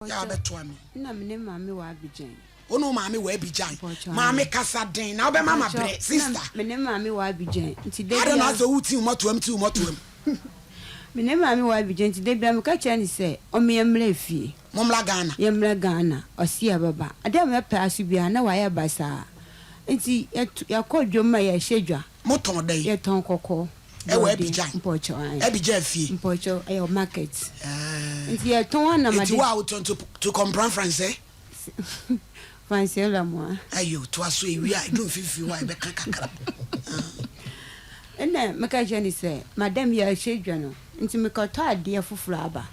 Yɛ a wobɛtoa me. Nna me ne maame wɔ Abidjan. Wo ne wo maame wɔ Abidjan. Maame kasa den na wobɛma ma brɛ sister. Me ne maame wɔ Abidjan nti da Adɛn biara. na asɛ wo ti wo mɔtoam ti wo mɔtoam. Me ne maame wɔ Abidjan nti da biara meka kyerɛ no sɛ ɔmme yɛmmra fie. Mommra Ghana. Yɛmmra Ghana. Ɔse yɛbɛba. Ade a mɛpɛ aso biara na wayɛ basaa. Nti yɛkɔ dwam ma yɛhyɛ dwa. Motɔn dɛn? Yɛtɔn kɔkɔɔ. Ɛwɔ Abidjan. Mpɔkyɛw ae. Abidjan fie. Mpɔkyɛw ɛyɛ market. Nti yɛtɔn a na made. Nti wo a wotɔn tu tu comprends français? Français la moi. Ayo toa so ewie a edu mfimfini hɔ a yɛbɛka kakra. Ɛna meka kyerɛ no sɛ madam yɛrehyɛ dwa no nti mekɔtɔ adeɛ foforɔ aba.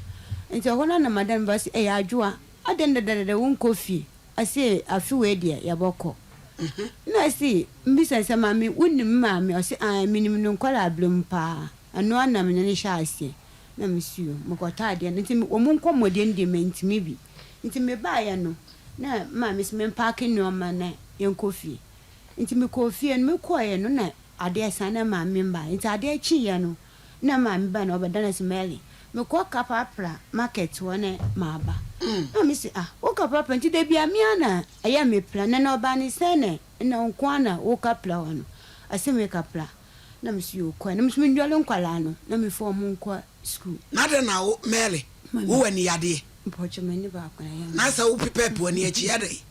Nti ɛhɔ no na madam ba se ɛyɛ adwoa adɛn dadadada wonkɔ fie? Ɔse afe wei deɛ yɛbɔkɔ. Nna ɔse mbisa no sɛ maame wonim me maame? Ɔse aane menim no nkwadaa berɛ mu paa ɛno ara na mene no hyɛɛ aseɛ. Na mese yoo mekɔtɔ adeɛ no nti wɔn nkɔmmɔdie no deɛ mantumi bi. Nti mebaeɛ no na me maame se mempaake nnoɔma na yɛnkɔ fie. Nti mekɔɔ fie no mekɔeɛ no na adeɛ sa na maame mbaeɛ nti adeɛ kyeeɛ no Nna maame ba na ɔbɛda no ase Merlin, mekɔ Kaprapra market hɔ na maba. Na mese ah wo Kaprapra nti da bia me ara na ɛyɛ me pra na na ɔbaa ne sɛn na nna wo nko ara na wo kapra hɔ no ɔse me kapra na mese yoo kɔ na mese mendwale nkwadaa no na mefa ɔmo nkɔ school. Na adɛn na wo Merlin wo wɔ ani yadeɛ? Mpɔkyɛ m'ani baako na ɛyɛ me. Na sɛ wo pepɛɛpɛ w'ani akyi adɛn?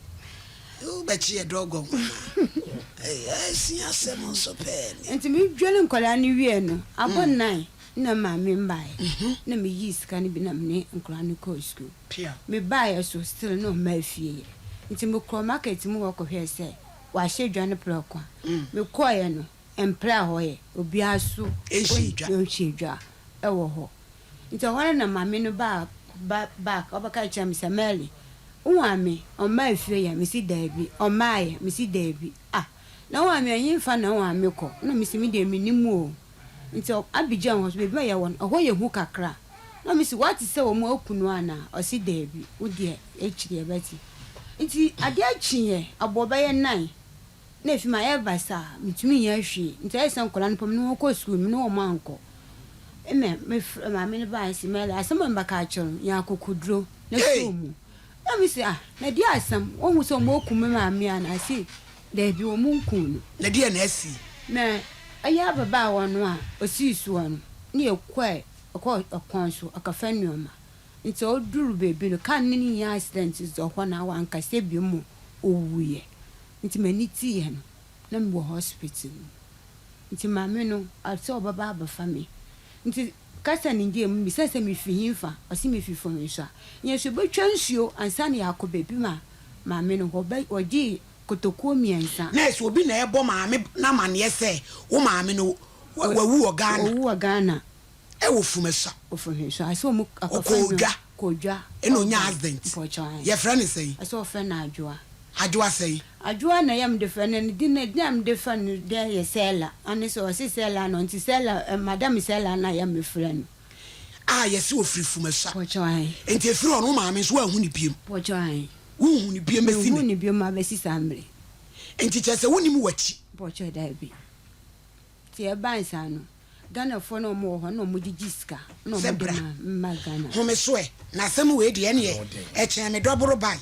Wo bɛkye yɛ dɔgɔn anaa? Ei asi asɛm nso pɛɛ ni. Nti me dwale nkwadaa no wieɛ no, abɔ nine na maame mbaeɛ na me yii sika no bi na me ne nkwadaa no kɔɔ sukuu. Me baeɛ so still na ɔmmaa fie yɛ. Nti me kɔɔ market mu hɔ kɔhwɛɛ sɛ wahyɛ dwa no prɛko a. Me kɔeɛ no, mpra hɔ yɛ, obiara so nhyɛ dwa wɔ hɔ. Ntsi hɔ ara na maame no baa ba back ɔbɛkaa kyerɛɛ me sɛ, Merle, wo maame ɔmmaa fie yɛ? Mese daabi. Ɔmmaayɛ? Mese daabi. Ah, na wo maame ɛhenfa na wo maame kɔ? Nna mese me deɛ mennim o. Ntsi Abidjan hɔ so beebi a yɛwɔ no, ɛhɔ yɛ hu kakra. Na mese woate sɛ wɔn aku no anaa? Ɔse daabi, wo deɛ akyiri yɛbɛte. Ntsi adeɛ kyeeɛ, abɔ bɛyɛ nine. Na efi mayɛ basaa, mintumi nyɛ hwee. Ntsi ayɛ sɛ nkwadaa no mpo me ne hɔn kɔɔ skuul no, me ne hɔn annkɔ. Nna mefrɛ maame no bae se, Mɛla, asɛm a mebɛka akyerɛ wo no, nya akokoduro na sɔ mu. Na mese, Ah, na deɛ asɛm? Woahu sɛ wɔaku me maame anaa? Ɔse, Daabi, wɔnnkuu no. Na deɛ na asi? Na ɛyɛ ababaawa no a osii soɔ no, na yɛkɔe, ɔkɔɔ ɔkwan so, ɔkɔfa nnoɔma. Ntsi odur beebi no, kaar no ne no nyaa accident dze hɔ no a ɔannkasa bio ma owuiɛ. Ntsi m'ani tsiiɛ no, na mowɔ hospital mu. Ntsi maame no, ɔsɛ ɔbɛba abɛfa me. Ntsi kasa no ngyee mu, mibisaa sɛ mifi henfa, ɔse mifi Fomensua. Nyew so yebotwa nsuo ansaana yɛakɔ beebi ma maame no hɔ, ɔbɛ ɔgyee kotokuo miɛnsa. Nurse, obi na ɛbɔ maame no amaneɛ sɛ wo maame no wawu wɔ Ghana. Wawu wɔ Ghana. Ɛwɔ Fumesua. Wɔ Fumesua. Ɛsɛ ɔmo akɔfa Ɔkɔɔ no dwa. kɔɔ dwa. Ɛna ɔnyaa accident. Mpɔkyɛw ae. Yɛfrɛ no sɛn? Ɛsɛ ɔfrɛ no Adwoa. Adwoa sɛn? Adwoa na ɛyɛ mede frɛ no, ne din din a mede frɛ no dɛ yɛ Sɛla. Ɔno sɛ ɔse Sɛla na ɔnti Sɛla, Madam Sɛla na ɛyɛ mefrɛ no. A yɛse ɔfiri Fumesua. Mpɔkyɛw ae. Nti ɛfiri hɔ no wo maame nso woanhu no biom? Mpɔkyɛw ae. Wonhu no biom bɛsi nnɛ? Menhu no biom abɛsi saa mmerɛ yi. Nti kyerɛ sɛ wonnim w'akyi? Mpɔkyɛw daabi. Nti ɛbae saa no, Ghanafoɔ no a wɔwɔ hɔ no na wɔgyegye sika na Sɛ wɔde bra, ma ma Ghana. home so ɛ, na asɛm wei deɛ ɛneɛ ɛkyɛn me dɔboro ban.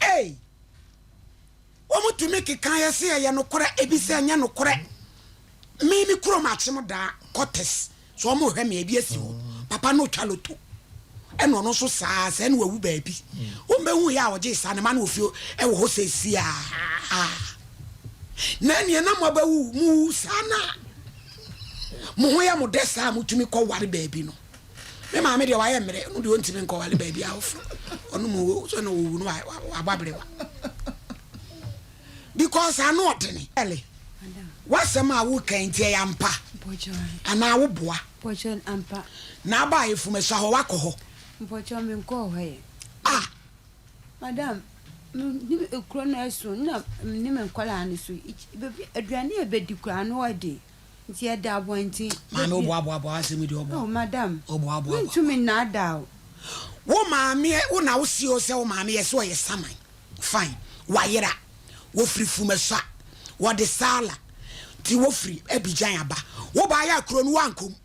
Ei! Wɔn tumi keka yɛ se ɛyɛ nokorɛ, ebi sɛ ɛnyɛ nokorɛ. Me me kurom akyem daa, Cortes, so wɔn rehwɛ me a, ebi asi hɔ. Papa no retwa loto, ɛna ɔno nso saa, sɛɛ na wawu baabi. Wɔn bɛhu yɛ a ɔgyee saa, ne ma no wɔ fie ɛwɔ hɔ seesie a. Na ɛneɛ na mo abɛwu, mo wu saa na mo ho yɛ mo dɛ saa a motumi kɔ ware baabi no. Me maame deɛ wayɛ mmerɛ, ɔno deɛ ɔntumi nkɔ ware baabi a ɔforo. Ɔno mu sɛ na ɔwu no wabɔ aberewa. Because ano ɔdene. Ɛle, w'asɛm a woka yi nti ɛyɛ ampa anaa woboa? Na aba a Efumasua hɔ woakɔ hɔ? Mpɔkyɛw menkɔɔ hɔ ɛ. Ah! Madam, me kuro no ɛso na me ne me nkwadaa no so baabi aduane a yɛbɛdi koraa ano ɔden nti yɛda abɔnten. Maame woboaboaboa w'asɛm yi deɛ ɔboa. Oh madam, Woboaboaboa. mentumi nnaadaa wo. Wo maame wo na wo se o sɛ wo maame yɛ sɛ ɔyɛ saman fine wayera wɔfiri Fumasua wɔde Sala nti wɔfiri Abidjan aba wo baayɛ a kuro no woankɔ mu.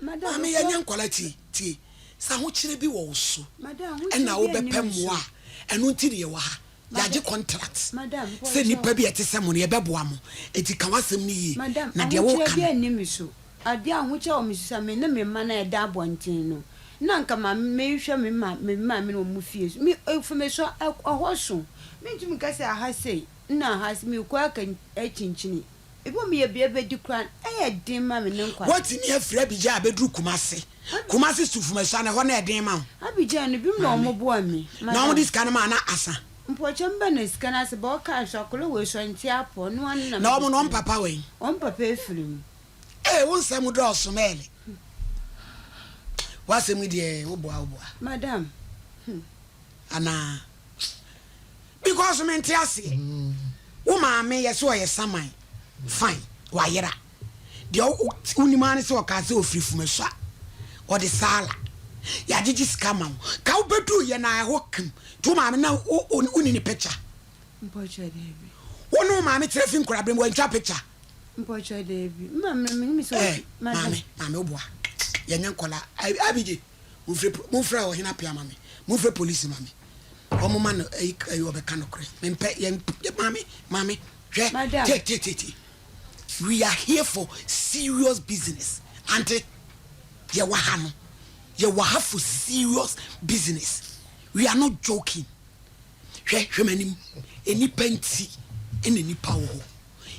Madam, Maame yɛnyɛ nkwadaa tie tie. Sɛ ahokyerɛ bi wɔ wo so Madam, ahokyerɛ ɛna bi nni wobɛpɛ me so. mmoa a, ɛno nti na yɛwɔ ha. Madam, Yɛagye contract madam, sɛ mpɔkyɛw. nnipa bi a ɛte sɛ mo no, yɛbɛboa mo. Enti ka w'asɛm no yie, Madam, na deɛ ahokyerɛ woreka bi no. nni me so. Adeɛ a ahokyerɛ wɔ me so sɛ me ne me mma no a yɛda abɔnten no, na anka ma mehwɛ me ma me maame ne wɔn fie so. Me, efi me so, ɛhɔ so. Mentumi nka sɛ aha sei, nna aha sei, mekɔ aka akyinkyini. Ebi wɔ meyɛ bea bɛdi koraa no, ɛyɛ den ma me ne nkwadaa. Woatumi afiri Abidjan abɛduru Kumasi. Kumasi to Fumasua no, ɛhɔ no yɛ den ma wo? Abidjan no, binom na Maame. wɔboa me. Na Madam. wɔde sika no maa na asa? Mpɔkyɛm bɛ na sika no asa, bɛ ɔkaa so, akwadaa wei so ɔnte apɔ, ɔno ara na Na mede wɔn no, wɔn sika no. papa wɛn? Wɔn papa afiri mu. Ee, wo nsɛm dɔɔso, Mɛɛle. W'asɛm yi deɛ, woboa woboa. Madam, hmm. Anaa? Because mente aseɛ. Wo maame yɛse ɔyɛ saman, fine, wayera. Deɛ wonim ara ne sɛ ɔkaa sɛ ɔfiri Fumasua, ɔde Saala. Yɛagyegye sika ma wo. Ka wobɛduru yɛ na ɛhɔ kim. Nti wo maame na wonni ne picture? Mpɔkyɛ daabi. Wo ne wo maame tena fi nkoraberɛ mu, wantwa picture? Mpɔkyɛ daabi. Me maame no menim sɛ Eh, ɔtwi. Madam. maame, maame woboa. Yɛnyɛ nkɔla. Abigye, momfrɛ ɔhene apea ma me. Momfrɛ polisi ma me. Wɔn ma no ɛyi ɛyi ɔbɛka nokorɛ. Mempɛ yɛn maame maame hwɛ Madam. tie tie tie tie. We are here for serious business. Ante yɛwɔ ha no yɛwɔ ha for serious business. We are not joking. Hwɛ hwɛ m'anim. Nnipa nti ɛna nnipa wɔ hɔ.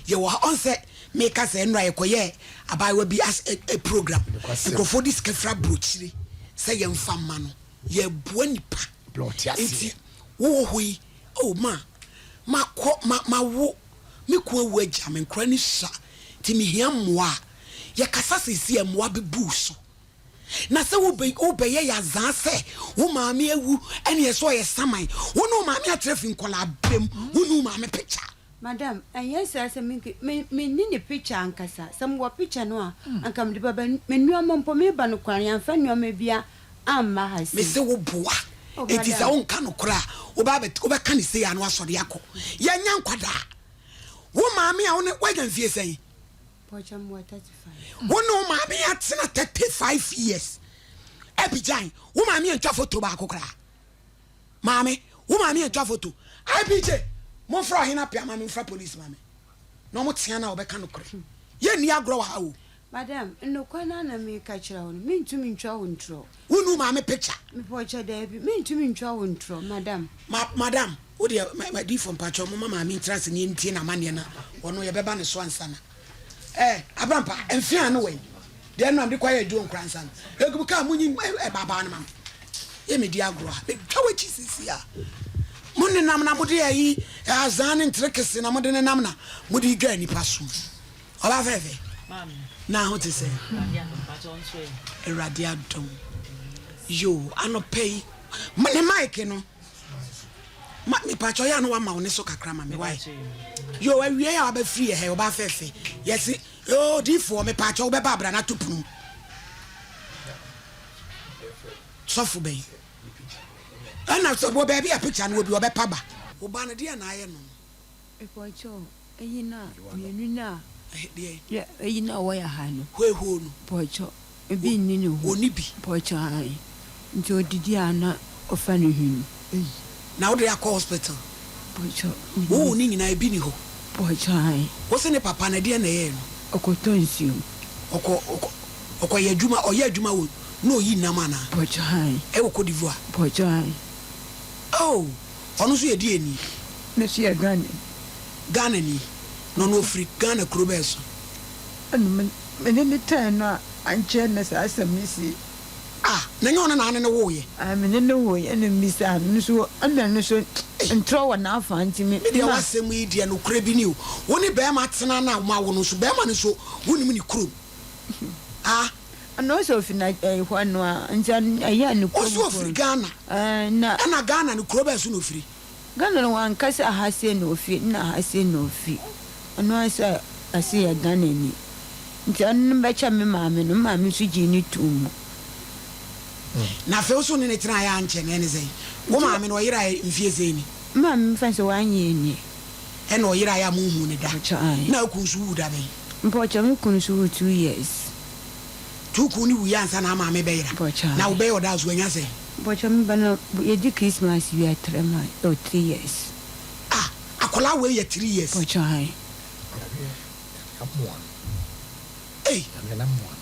Yɛwɔ ha ɔn sɛ meka sɛ nnora yɛkɔyɛɛ abaayewa bi as ɛ ɛ program. Nkurɔfoɔ de sika firi aburokyire sɛ yɛmfa mma no. Yɛboa nipa. Nti wowɔ hɔ yi, oh ma makɔ ma mawo me kun awu agya me nkora ni sua nti mehia mmoa a, yɛkasa seesei a mmoa bɛbu wo so. Na sɛ wobɛ wobɛyɛ yazaa sɛ wo maame awu ɛne ɛsɛ ɔyɛ saman, wo ne wo maame atra fi nkwadaa berɛ mu, wo ne wo maame picture. Madam, ɛnyɛ saa sɛ me me menni ne picture ankasa. Sɛ mewɔ picture no a, anka mede bɛba. Me nnoɔma mpo, meba no koraa no, yɛamfa nnoɔma biara amma ha sei. Mese wo boa. Oh, Enti sɛ madam. wonka nokorɛ a, woba abɛ wobɛka no sei a na wasɔre akɔ. Yɛnyɛ nkwadaa. Wo maame a wo ne woanya mfie sɛn? Mpɔkyɛ mewɔ 35. Wo ne wo maame atena 35 years. Abigyan, wo maame antwa photo baako koraa. Maame, wo maame antwa photo. IPJ, momfrɛ ɔhene apea ma me, momfrɛ police ma me. Na wɔn tea no a wɔbɛka nokorɛ. Yɛnni agorɔ wɔ ha o. Madam, nokorɛ no ara na mereka kyerɛ wo no, mentumi ntwa wo ntorɔ. Wonni wo maame picture? Mepɔkyɛ daabi, mentumi ntwa wo ntorɔ, madam. Ma, madam, wo deɛ, ma, adiyifoɔ mpakyɛw, momma maame ntra ase na yɛntie n'amanneɛ na ɔno yɛbɛba ne so ansa na. Eh, Abrampa, mfe ano wɛn? Deɛ ɛno a mede kɔyɛ adwuma nkura nsa no. Egu kaa munyi ɛbaabaa no ma me. Yɛ medi agorɔ a, metwa w'akyi sisi a. Mo nenam na mode ayi azan ne nterekese na mode nenam na mode dwa nipa so. Ɔba fɛfɛ. Na ho te sɛ. Awurade adom. Yo, anɔpa yi. Ne mic no. Ma mepakyɛ ɔyɛ a na wama wo ne so kakra ma me why yo awie a wabɛfiri yɛ ha ɔbaa fɛfɛ yɛse yoo diifoɔ mepakyɛ wobɛba abra no ato pono mu sɔfo bɛn ɛna sɛ wɔ baabi a picture no wɔ bi ɔbɛpa ba wo ba no deɛ na ayɛ no. Mepakyɛw, eyi no a, mienu no a, yɛ eyi no a wɔyɛ ha no. Huehuo no. Mpakyɛw, ebi nni ne ho. Ɔnni bi. Mpakyɛw, ae. Nti odidi a na ɔfa ne hwene. Ei, na wode akɔ hospital? Mpakyɛw, Wo wo ne nyinaa ebi nni hɔ? Mpakyɛw, ae. Wo se ne papa no ɛdeɛn na ɛyɛɛ no? Ɔkɔtɔ nsuo. Ɔkɔ, ɔkɔ, ɔkɔyɛ adwuma, ɔyɛ adwuma wɔ, na ɔyi nam anaa? Mpakyɛw, ae. Ɛwɔ Cote d'Ivoire? Mpakyɛw, ae. Oh, ɔno nso yɛ deɛ ni? Me nso yɛ Ghana ni. Ghana ni? Na ɔno ɔfiri Ghana kuro bɛn so? Ɛna me me ne no tɛn no a ankyɛ na saa asɛm no sii. Ah, na ɛnyɛ ɔno na ane no woeɛ? Ae, me ne no woeɛ ɛna mebisaa no, no nso ɛna no nso ntorɔ wɔ n'afa nti me Me deɛ ma. w'asɛm yi deɛ nokorɛ bi ni o, wo ne barima tena na moawo no nso barima no nso wonim ne kurom? Ah. Ɛna ɔsɛ ofi na ɛɛ hɔ no a nti ɛyɛ ne kurom Ɔsɛ ofiri Ghana. Ɛɛ na. Ɛna Ghana no kuro bɛn so na ofiri? Ghana no wanka sɛ aha sei na ofi na aha sei na ofi. Ɔno ara sɛ ɔse yɛ Ghana ni. Nti ɔno no bɛkyɛ me maame no, me maame nso gyee no too mu. Na afei wo so ne no tenaeɛ ankyɛ no ɛne sɛn? Wo maame no ɔyeraeɛ mfie sɛn ni? Me maame mfa sɛ wanyɛ nie. Ɛna ɔyeraeɛ a monhuu no da? Mpakyɛ ae. Na wo kunu nso wuu da bɛn? Mpakyɛ me kunu nso wuu 2 years. Nti wo kun no wuiɛ ansa na amaame bɛyera? Mpɔkyɛ Na wo ae. bɛyɛ ɔda so wanya sɛn? Mpɔkyɛ me ba no yɛdi Christmas wie a three months oh three years. Ah akwadaa wei yɛ three years? Mpɔkyɛ ae. Yareɛ yareɛ amoa no. Ei. Yareɛ no amoa no.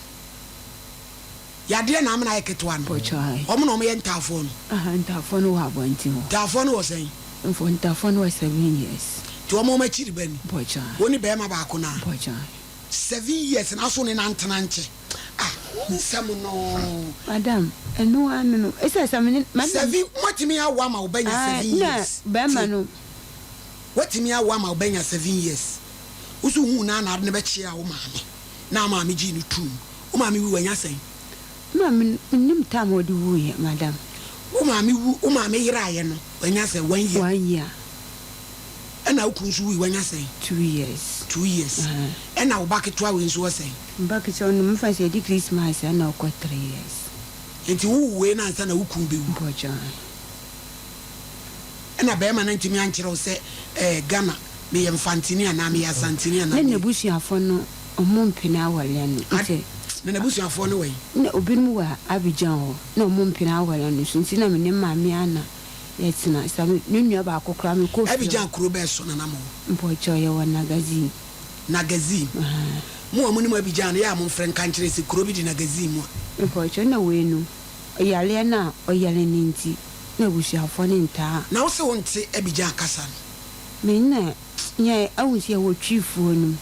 Yadeɛ na amena ayɛ ketewa no. Mpɔkyɛ ae. Wɔn na wɔyɛ ntaafoɔ no. Aha ntaafoɔ no wɔ abɔnten hɔ. Ntaafoɔ no wɔ sɛn? Mfo ntaafoɔ no wɔ seven years. Nti wɔn wɔn akyiri ba ni? Mpɔkyɛ ae. Wo ne barima baako no a? Mpɔkyɛ ae. 7 years na so ne no antena nkyɛ ah wo nsɛm no. Madam, ɛno ara no no, ɛsiane sɛ me ne, madam. Seven, moatumi awo ama wo ba nya Ae, seven na years, barima tie, no. woatumi awo ama wo ba nya 7 years, wo so wohuu no ara na ade no bɛkyeaa wo maame, na wo maame gyee no too mu, wo maame wu wanya sɛn? Me maame no, mennim time a ɔde wuiɛ, madam. Wo maame wu, wo maame yeraeɛ no, wanya sɛn, one year? One year. Ɛna wo kunu nso wui wanya sɛn? 2 years. 2 years. Ɛna wo ba ketewa wei nso wɔ sɛn? Me ba ketewa no, mefa sɛ yɛdi Christmas a ɛna ɔkɔ 3 years. Nti wo wo wei no ansa na wo kunu bɛwu? Mpɔkyɛw. Ɛna bɛrima no antumi ankyerɛ wo sɛ ɛɛ Ghana meyɛ Mfantini anaa meyɛ Asantini anaa Ne meyɛ. n'abusuafoɔ no ɔmo mpene awareɛ no Ad, nti. na n'abusuafoɔ no wɔ he? Na obinom wɔ Abidjan hɔ na ɔmo mpene awareɛ no so nti na me ne maame ana yɛtena sa me ne nua baako koraa mekɔ fie hɔ. Abidjan kuro bɛɛ so na na mowɔ? Mpɔkyɛw yɛwɔ Nagazine. Nagazine. Mo a monim Abidjan no yɛ a momfrɛ nka nkyerɛ sɛ kuro bi de Nagazine mu a. Mpɔkyɛw na wei no ɔyareɛ no a ɔyare no nti na abusuafoɔ no ntaa. Na wose wonte Abidjan kasa no? Me na yɛ ahu sɛ yɛwɔ Twifoɔ no mu.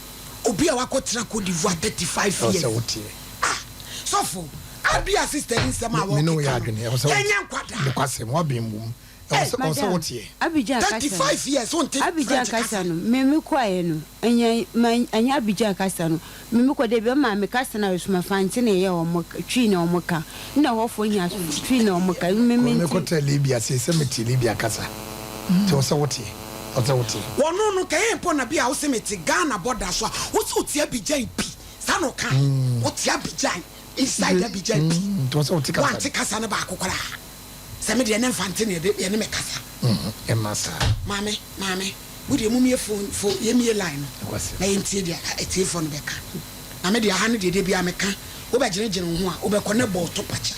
Obi a wakɔtena Cote d'Ivoire 35 Ɛwɔ years sɛ woteɛ. Ah sɔfo Abia sister yi nsɛm a Me ne wo yɛ wɔkeka no adwene. Ɛwɔ sɛ wote. yɛnyɛ nkwadaa. Nokwasɛm, woaben wom. Ɛwɔ Ei. sɛ, ɛwɔ sɛ Madam, woteɛ. Abidjan kasa no, 35 years wonte Abidjan French kasa kasa. no, me me kɔeɛ no, ɛnyɛ, ma, ɛnyɛ Abidjan kasa no, me me kɔ da bi ɔmaa me kasa no a ɛsoma Fante na ɛyɛ wɔn, Twi na wɔn ka, nna ɛhɔfoɔ hia Twi na wɔn ka, me Kɔ me me nti. kɔtɛ Libya sei sɛ mete Libya kasa. Nti ɛwɔ sɛ woteɛ. Ɛwɔ sɛ woteɛ. Wɔno no kɛyɛ mpo na bi a wose mete Ghana border so a wose wote Abidjan pi saa na ɔkae wote Abidjan inside Abidjan pi Nti ɛwɔ sɛ wote kasa no. wante kasa no baako koraa sɛ me deɛ ne Mfante na yɛde yɛne me kasa. Ɛmma saa. Maame maame mo deɛ momie phone phone yɛmie line no Nokwasɛm. na yɛntie deɛ atiefoɔ no bɛka na me deɛ aha no deɛ da biara meka wobɛgyene gyene wo ho a wobɛkɔ ne bɔɔ to pakya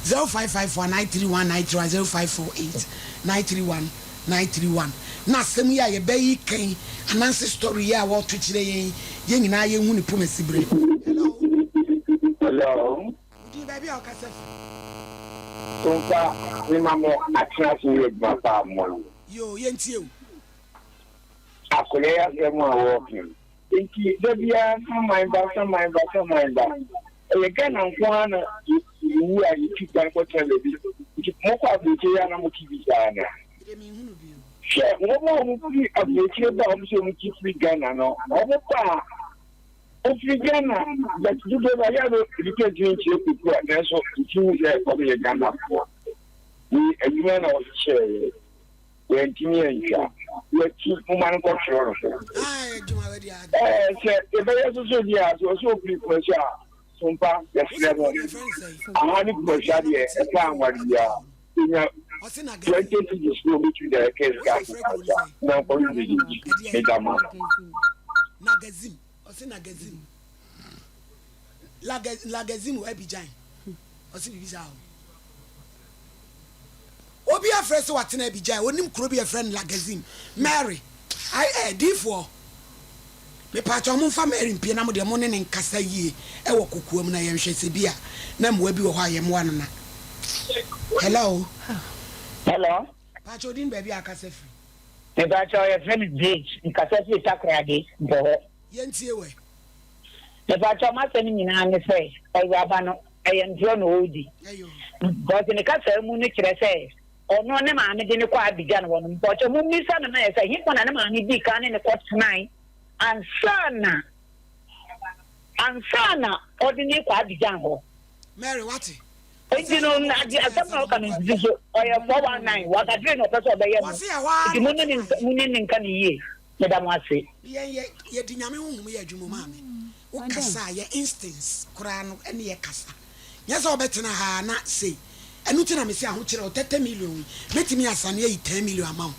0554 931 931 0548 931 931 na asɛm yi a yɛbɛyi kan ananse story yi a wɔto kyerɛ yɛn yi yɛn nyinaa yɛnhu ne poma si berɛ. Hello. Hello. Wodin baabi a wokasa fi? Sompa ne ma mo atena ase yɛ adwuma pa a mo. Yo, yɛntie wo. Akɔyɛ asɛm a wɔka yi. Nti da biara saman ba saman ba saman ba. Ɛyɛ Ghana nko ara na yɛwu a yɛtu kwan kɔtena baabi. Nti mokɔ aburokyire yi a na mote bi saa na. Mede menhunu bio. Hwɛ wɔn a wɔfiri aburokyire ba a wɔn sɛ wɔn ti firi Ghana no, wɔn ba a ofiri Ghana but dodoɔ no ayɛ no nipa ntumi nkyerɛ kuku a nanso ntumi sɛ wɔn yɛ Ghanafoɔ. Wei adwuma na wɔhyehyɛeɛ wɔntumi antwa wɔakyi moma no nkɔtwerɛ no so. Ai, adwuma wadi ade. Ɛɛ sɛ yɛbɛyɛ soso deɛ a sɛ ɔsɛ ofiri Kumasi a sompa yɛsrɛ no Wosɛ kuro no yɛfrɛ no sɛn? aha ne Kumasi adeɛ ɛka anware biara ɛnya Ɔse na 20 cedis na obɛtumi de ayɛ sika Wosɛ frɛ kuro no sɛn? na nkɔyɛ biribi Ɛdeɛ meda mo Nagazim. Ɔse Nagazim. Laga Lagazim wɔ Abidjan. Ɔse biribi saa o. Obi afrɛ sɛ watena Abidjan, onim kuro bi a yɛfrɛ no Lagazim. Mary, ai eh, diifoɔ. Mepaakyɛw momfa Mary mpie na mo deɛ mo ne ne nkasa yie ɛwɔ kokoa mu na yɛnhwɛ sɛ bi a na mmoa bi wɔ hɔ a yɛmmoa no na. Hello. Hello. Paakyɛw odin baabi a akasa firi. Mepakyɛw yɛfrɛ me Grace, mekasa firi Takoradi, Mpɔhɔ. Yɛntie wɛ. Mepakyɛw m'asɛm nyinaa ne sɛ awuraba no ɛyɛ ntorɔ na ɔredi. Ɛyo. Because ne kasa mu no kyerɛ sɛ ɔno ne maame de ne kɔ Abidjan hɔ no. Mpakyɛw mommisa no ma yɛ sɛ hefa na ne maame dii kan ne ne kɔ tenae ansa na ansa na ɔde ne kɔ Abidjan hɔ. Mary wate. Nti no na ade asɛm na ɔka no nsisi so ɔyɛ 419 wakadwene na ɔpɛ sɛ ɔbɛyɛ no Wɔse ɛhɔ ara nti na mo ne ne ɔtenaeɛ. mo ne ne nka ne yie meda mo ase. Yɛn yɛ yɛde Nyame honhom yɛ adwuma o maame. Wo Madam. kasa a yɛ instincts koraa no ɛne yɛ kasa. Nyɛ sɛ wobɛtena ha na sei. Ɛno nti na mese ahokyerɛ wo 30 million yi mɛtumi asane ayi 10 million ama wo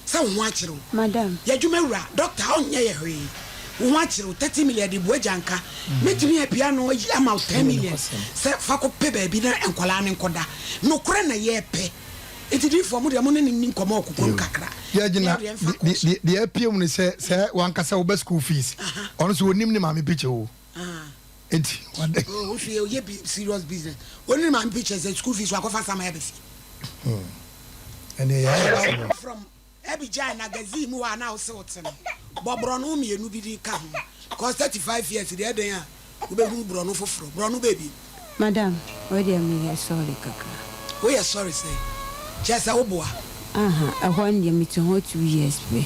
sɛ wo ho akyere wo. Madam. Yɛ adwuma wura doctor ɔnyɛ yɛ hwee. Wo ho akyere wo, 30 million de bu agyanka. Mɛtumi apia ano ayi ama wo 10 million sɛ fa kɔpɛ baabi na nkwadaa no nkɔda. Nokorɛ na yɛrepɛ. Nti diifoɔ mo deɛ mo ne no nni nkɔmmɔ wɔ kokoam kakra. Yɛgyina Na yɛdeɛ mfa kɔ. deɛ apue mu ne sɛ sɛ wankasa woba school fees ɔno nso ɔnim ne maame picture o nti wada. Oh, wo nso yɛ yɛ bi serious business. Ɔnim ne maame picture sɛ school fees wakɔfa sama yɛ bɛfie. Ɛnneɛ yɛ ayɛ asɛm o. From Abigyan na gazii mu hɔ a na wose wote no, bɔ borɔno mmienu bi de ka ho cause 35 years deɛ ɛdɛn a wobɛhunu borɔno foforɔ, borɔno bɛɛ bio. Madam, wei deɛ meyɛ sorry kakra. Woyɛ sorry sɛn? Kyerɛ sɛ woboa? Aha, ɛhɔ no deɛ mete hɔ 2 years pɛ.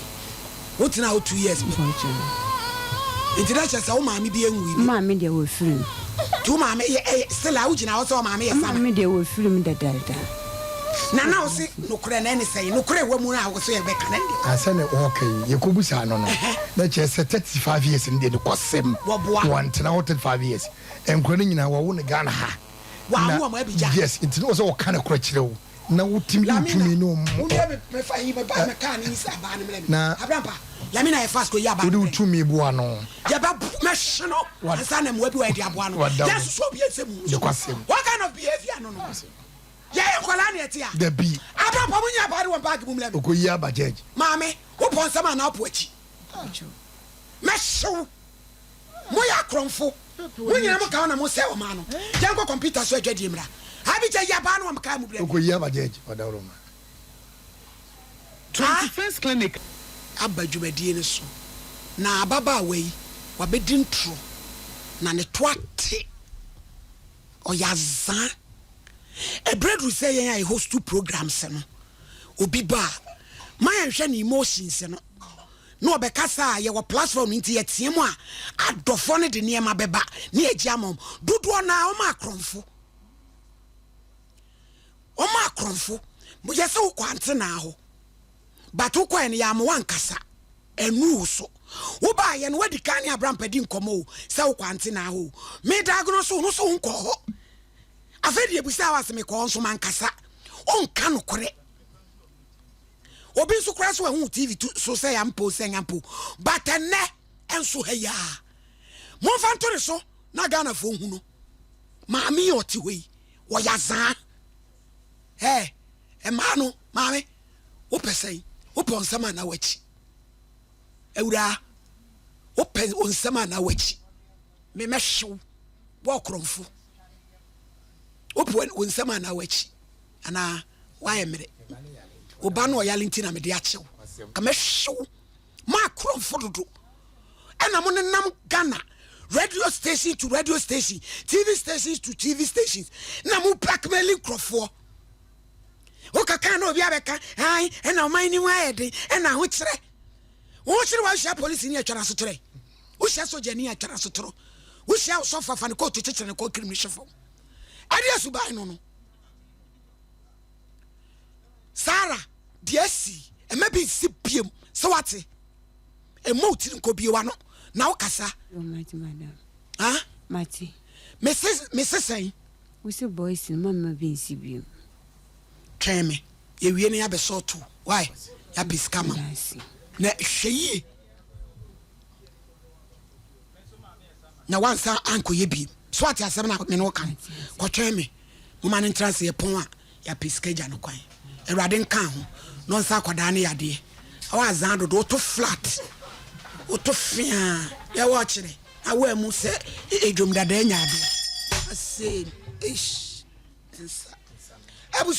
Wotenaa hɔ 2 years pɛ? Mpakyɛw. Nti na kyerɛ sɛ wo maame bi nwui bi? Maame deɛ wɔfiri mu. Nti wo maame yɛ ɛyɛ still a wogyina hɔ sɛ wo maame yɛ sama? Maame deɛ wɔfiri mu dadaada. Na na wo se nokorɛ no ɛne sɛn? Nokorɛ ɛwɔ mu no a wo so yɛbɛka no ɛne deɛ? Asɛ ne ɔɔka yi yɛkɔbu saa no no na kyerɛ sɛ 35 years no deɛ ne kɔsɛm Wɔboa. Wantena hɔ 35 years, nkora no nyinaa wɔwo no Ghana ha. Wɔawo wɔn Abidjan. Yes, nti na wɔ sɛ wɔka nokorɛ kyerɛ wo na wotumi de wo Lamina, tumi ne wo wo nua me me fa yi me ba me kaa ne yi sɛ abaa no mmerɛ me. Na Abrampa, Lamina yɛ fast kɔ yi abaa wode no wo mmerɛ me. tumi boa no. Yɛbɛ mɛhye no ansa na mmoa bi wɔ yɛde aboa no. Wada wo. Yɛnsoso obi nsɛm mu nso. Nokwasɛm. What kind of behavior no no? Yɛyɛ nkwadaa na yɛte a. Dabi. Abrampa mo nyi abaa no wɔ bag mu mmerɛ me. Ɔkɔyi aba judge. Maame, wopɔ nsɛm anaa wopɔ akyi? Mɛhye wo. Moyɛ akorɔmfo. Mo nyinaa mo ka ho na mo sɛe ɔman no. Yɛnkɔ kɔmputa so adwadie mmra. Abigya yi abaa no wɔ me kaa mu brɛ me. Okoyi aba judge ɔdawuroma. 21st Clinic aba dwumadie no so na ababaawa yi wabɛdi ntorɔ na ne to ate. Ɔyɛ azaa. Ɛberɛ duru sɛ yɛn a yɛ host programs no obi ba a, ma yɛnhwɛ ne emotions no. Na ɔbɛkasa a, yɛwɔ platform nti yɛteɛ mu a, adɔfoɔ no de nneɛma bɛba na yɛagye ama wɔn. Dodoɔ no ara wɔn akorɔmfo. Wɔn akorɔmfo. Yɛ sɛ wokɔ antenaa hɔ. But wokɔɛ no yɛama wankasa. Ɛnuu wo so. Wobaayɛ no wadi kan ne Abrampa di nkɔmmɔ o sɛ wokɔ antenaa hɔ o. Me diagnose wo no so wonkɔɔ hɔ. Afei deɛ ebusaa wo ase mekɔɔ hɔ nso mankasa. Wonka nokorɛ. Obi nso koraa so wahu wo TV to so sɛ yɛ ampa o sɛ nyɛ ampa o. But ɛnnɛ nso ha yi ara. Momfa nto ne so na Ghanafoɔ nhu no. Maame yi a ɔte hɔ yi, ɔyɛ azaa. Ɛɛ, mmaa no, maame, wopɛ sɛn? Wopɛ nsɛm anaa w'akyi? Awuraa, wopɛ nsɛm anaa w'akyi? Me mɛhyew wɔ ɔkorɔmfo. Wopɛ wo nsɛm anaa w'akyi? Anaa woayɛ mmerɛ? Wo ba no ɔyale nti na mede akyew. Ka mɛhyew mo akorɔmfo dodo. Ɛna mo nenam Ghana radio station to radio station, TV stations to TV stations, na mo blackmailing nkurɔfoɔ. Wokaka na obi abɛka, ai, ɛna ɔman ni mu ayɛ den, ɛna ahokyerɛ. Wokyerɛ woahyia polisi ni atwa n'asotorɛ. Wohyia sogya ni atwa n'asotorɔ. Wohyia ɔsɔfo afa ne kootu kyekyere ne kɔn kirim ne hwe fam. Ɛde asuban no no. Sarah, deɛ asi, ɛma bi nsi biem, sɛ wate. Ɛmmɔ wo tiri nkɔ bie w'ano na wokasa. Yo, mate madam. Ah? Mate. Mese, mese sɛn? Wo se boys no mama bi nsi biem. Twɛn me. Yɛwie no yɛabɛsɔ to. Why? Yɛapɛ sika ma wo. Na hwɛ yie. Na wansa ankɔyɛ biem. So ate asɛm na me ne wo ka no? Kɔtwɛn me. Moma no ntra ase yɛpɔn a yɛapɛ sika gya no kwan. Awurade nka ho na ɔnsa akwadaa no yadeɛ. Ɔwɔ azan dodo woto flat woto feaa yɛwɔ ɔkyerɛ awɔ mu sɛ edwom dada anya adeɛ. Asɛm eish nsa.